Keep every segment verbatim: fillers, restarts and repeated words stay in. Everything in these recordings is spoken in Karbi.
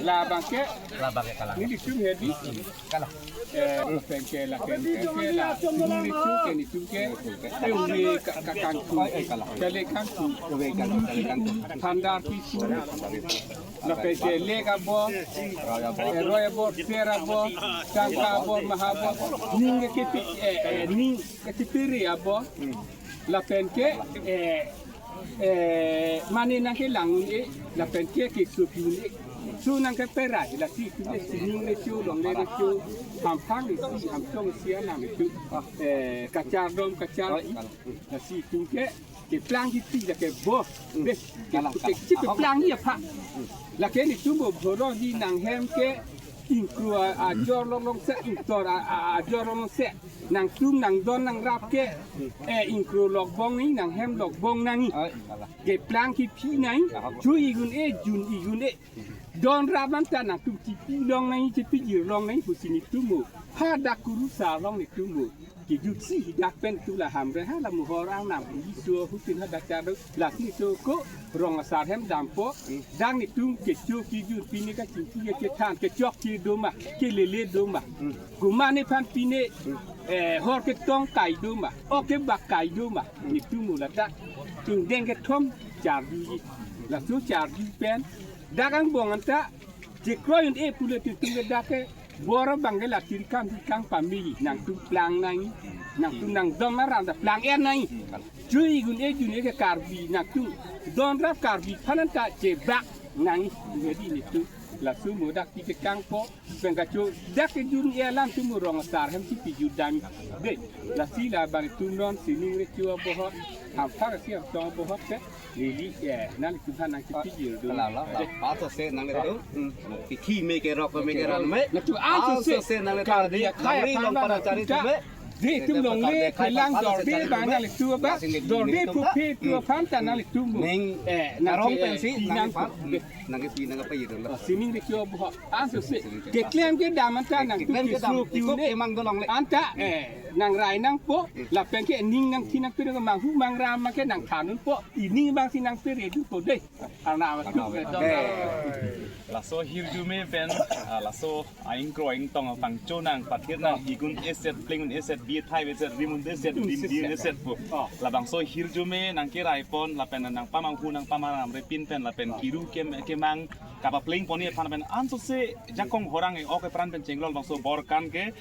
Labang ke, labang ke kalang. Nelitum hedi. Kalang. Eh, lapen ke, lapen ke, ke la, nelitum ke, nelitum ke, eh, ove ka, ka, kangtung. Kale kangtung. Ove kangtung, kale kangtung. Thandar pisu. Lapen ke lek abo, eh, roi abo, ser abo, tangka abo, maha abo. Ning ke kepi, eh, eh, ning ke kepiri abo. Lapen ke, eh, eh, mane nangkelang un-e, lapen ke keso pi un-e. Su nangkeperai, lasi itum ke sining recho, longle recho, hamphang isi, hamtong isi anam itum. Eh, kachardom, kachar, lasi itum ke, keplang kipi lake bo. Be, ke, ke, ke, keplang aphan. Lake nelitum bo bhoro di nanghem ke, ingkro a, ajor longlong se, ingtor a, a, ajor longlong se. Nangtum nangdon nangrap ke, eh, ingkro lokbong nangji, nanghem lokbong nangji. Ai, kalang. Keplang kipi nangji, ahok. Cho igun e, jun igun e. Don rap anta nangtum chipi long nangji, chipijir long nangji pusi nelitum mo. Hadak kurusar along nelitum mo. Kejutsi hadak pen tu la hamre ha la mohor angnam. Iso hutin hadak chado. Lasi so ko rong asar hem dampo. Dak nelitum kecho kejut pini kachingki kechethan kechok kedo ma, kelele do ma. Komat nephan pine, eh, hor ketong kai do ma, ok kebak kai do ma, nelitum mo ladak. Ingdeng kethom charjuji. Laso charju pen, dak angbong anta, chekroi un-e pulo nelitum ke dak ke, bor abang ke la tirikam tirikam pame, nangtum plang nangji, nangtum nangdon aram ta plang er nangji. Cho igun e jun e ke Karbi, nangtum don rap Karbi aphan anta chebak nangji, jadi nelitum. Laso mo dak ti kekangpo, pen kacho dak kejun e alam tum rong asar hem si pijut dam. De, lasi labang itum non sining recho abohot, hamphang isi hamtong abohot ke, neli, eh, nanglitum aphan nangkepijir do. Kalang, kalang. Anso se nanglitum. Hmm. Kithi me kerok me keran me. Nangtum anso se. Anso se nanglitum. Karbi akhai nangri aphan long nang para chari kita. Tum me. Di itum longle, kelang dorde, bang nanglitum ba, dorde pupi tu aphan ta nanglitum. Ning, eh, karong nang, pensi, eh, nang nang pa, nang ke pi nang apa itu lah. Sining recho abohot. Anso se. Keklem kedam anta nangtum keklem kedam, keso pi un-e. Emang dolong le. Anta, eh, nangrai nangpo, lapen ke ning nangthin nangpi nang manghu mangram ke nangthan unpo. Ining bang si nangpere dunpo de. Arnam atum ke. Laso hirjume pen, ah, laso aingkro aingtong pangcho nang, pathir nang, igun eset, pling un eset, bi thai eset, rim un eset, dim di eset pu. Oh. Labangso hirjume nangkerai pon, lapen nangpamanghu nangpamaramre pin pen, lapen kiru kem-, kemang, kapapleng pon-i aphan pen, anso se jakong horang e ok epran pen chenglok bangso borkan ke,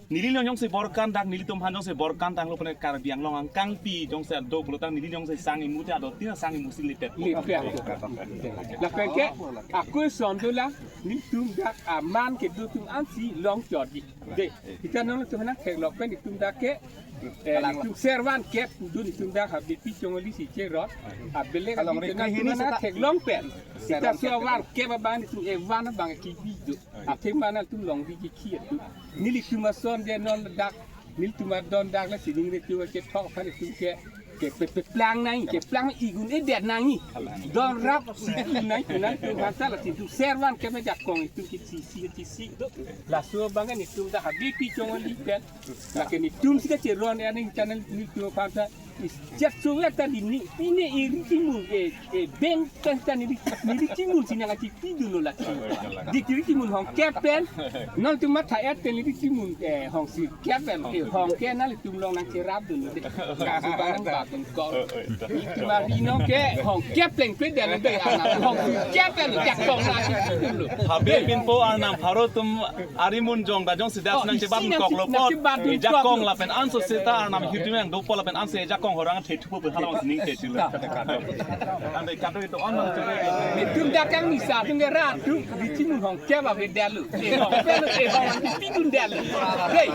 neli long jongsi borkan dak nelitum aphan jongsi borkan tanglo pene Karbi Anglong angkangpi jongsi do pulotang neli jongsi sang imu te ado tina sang imu si lipet. Lipet. Lapen ke, ako son dolang, nelitum dak aman kedo atum ansi long chot di. De, kita non tu nangtheklok pen nelitum dak ke, eh, nelitum servan kep do nelitum dak ha B P Chongoli si cherot. Abele ka along nelitum rikri hini nangtheklong pen. Kita servan kep abang nelitum evan abang kibi do. Athema nangtum long di kikhi atum. Nelitum ason de non dak, nelitum adon dak la sining recho kethok aphan nelitum ke, ke pe, pe plang nangji, keplang igun e det nangji. Don rap si igun nangji, nangtum aphan ta lasi nelitum servan ke me jakong itum kisi si kisi do. Laso abang nelitum dak ha B P Chongoli pen. Lake nelitum si kacheron ya ning channel nelitum aphan ta. Jet so wek ta di ni, pine iri chimun, eh, eh, beng pen ta neli, neli chimun si nangkachipi dunlo lake. Di iri chimun hongkep pen, nangtum matha et pen neli chimun, eh, hongsirkep pen, eh, hongke nanglitum long nangcherap dunlo de. Kasu barang batung kong. Nelitum ari nong ke hongkep pleng pen dunlo de, anak hongsirkep pen, jakong nangkachipi dunlo. Habe pinpo arnam pharo atum ari mun jong da jongsi das nangchebat kok lo pot. Nangchebat kok. Jakong lapen anso seta arnam hirjume nang dopo lapen anso jakong horang the thupo pu halang sining the thulo. Ande kato itu on nang thupo. Nelitum dak kang misa atum ke rat atum, di chimun hongkep ave detlo. Eh, hongpelo, eh, hongpidun detlo. Hei.